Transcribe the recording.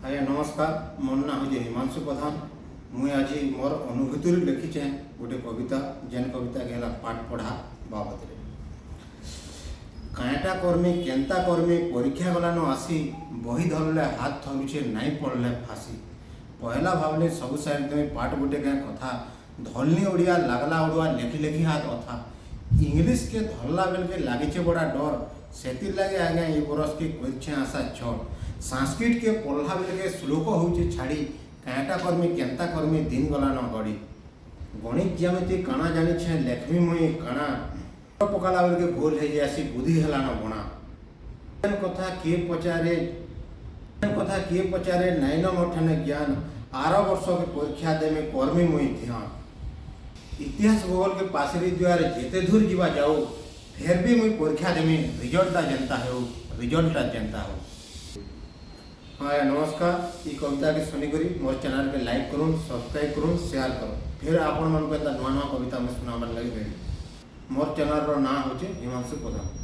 ଆଜ୍ଞା ନମସ୍କାର। ମୋର୍ ନାଁ ହେଉଛି ହିମାଂଶୁ ପ୍ରଧାନ। ମୁଇଁ ଆଜି ମୋର୍ ଅନୁଭୂତିରୁ ଲେଖିଛେଁ ଗୋଟେ କବିତା, ଯେନ୍ କବିତାକେ ହେଲା ପାଠ ପଢ଼ା ବାବଦରେ। କାଏଁଟା କର୍ମି, କେନ୍ତା କର୍ମି, ପରୀକ୍ଷା ଗଲାନ ଆସି, ବହି ଧରଲେ ହାତ ଥରୁଛେ, ନାଇଁ ପଢ଼ଲେ ଫାସି। ପହେଲା ଭାବଲି ସବୁ ସାରିଦେମି, ପାଠ ଗୋଟେ କାଁ କଥା। ଧରଲି ଓଡ଼ିଆ, ଲାଗଲା ଅଡ଼ୁଆ, ଲେଖି ଲେଖି ହାତ ଅଥା। ଇଂଲିଶକେ ଧରଲା ବେଲକେ ଲାଗିଛେ ବଡ଼ା ଡର, ସେଥିର୍ ଲାଗି ଆଜ୍ଞା ଇ ବରଷକେ କରିଛେଁ ଆଶା ଛଡ଼। ସାଂସ୍କ୍ରିଟକେ ପଢ଼ଲା ବେଲକେ ଶ୍ଲୋକ ହଉଛେ ଛାଡ଼ି। କାଏଁଟା କର୍ମି, କେନ୍ତା କର୍ମି, ଦିନ ଗଲାନ ଗଡ଼ି। ଗଣିତ ଜ୍ୟାମିତି କାଣା ଜାଣିଛେଁ, ଲେଖ୍ମି ମୁଇଁ କାଣା? ପକାଲା ବେଲକେ ଭୁଲ ହେଇଯାଏସି, ବୁଦ୍ଧି ହେଲାନ ବଣା। କଥା କିଏ ପଚାରେ, କଥା କିଏ ପଚାରେ, ନାଇନ ମୋର୍ ଠାନେ ଜ୍ଞାନ। ଆର ବର୍ଷକେ ପରୀକ୍ଷା ଦେମି, କର୍ମି ମୁଇଁ ଧ୍ୟାନ। ଇତିହାସ ଭୂଗୋଲକେ ପାଶରି ଦୁଆରେ ଯେତେ ଦୂର ଯିବା ଯାଉ, ଫେର୍ ବି ମୁଇଁ ପରୀକ୍ଷା ଦେମି, ରିଜଲ୍ଟଟା ଯେନ୍ତା ହେଉ, ରିଜଲ୍ଟଟା ଯେନ୍ତା ହେଉ। ହଁ ଆଜ୍ଞା ନମସ୍କାର। ଇ କବିତାକେ ଶୁନିକରି ମୋର୍ ଚ୍ୟାନେଲ୍କେ ଲାଇକ୍ କରୁନ୍, ସବସ୍କ୍ରାଇବ୍ କରୁନ୍, ସେୟାର କରୁନ୍। ଫେର୍ ଆପଣମାନଙ୍କୁ ଏନ୍ତା ନୂଆ ନୂଆ କବିତା ମୁଇଁ ଶୁଣାବାର୍ ଲାଗି ରେଡ଼ି। ମୋର୍ ଚ୍ୟାନେଲ୍ର ନାଁ ହେଉଛି ହିମାଂଶୁ ପ୍ରଧାନ।